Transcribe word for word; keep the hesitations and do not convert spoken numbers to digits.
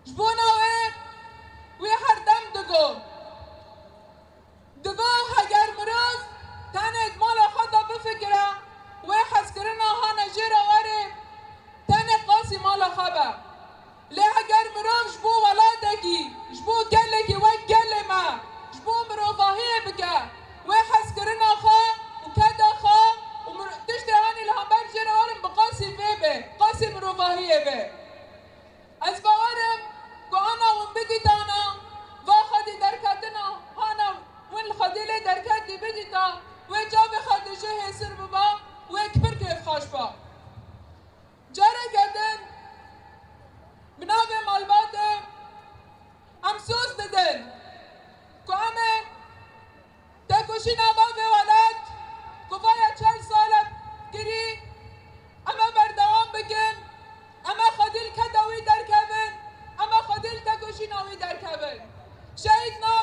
Ji bona wê, wê her dem digo. Digo heger mirov tenê di mala xwe de bifikire, wê hezkirina hane jê re werê, tenê qasî mala xwe be. Lê heger mirov ji bo welatekî, ji bo gelekî wek gelê me, ji bo mirovahiyê bike, wê hezkirina xwe û keda xwe û mir-, tiştê hanî li hember jê re werin bi qasî vê be, qasî mirovahiyê be. Ez bawer im ku ana win bidîtana, va xwedî derketina hana win li xwedî lê derketî bidîta, wê çavê xwe dijî hêsir biba, wê pir kêfxweş ba. Careke din bi navê malbatê em soz didin ku em ê tekoşîna bavê welat ku vaya çar sal e kirî, em ê berdewam bikin, em ê xwedî li keda wî derkevin, em ê xwedî li tekoşîna wî derkevin. Şehîd na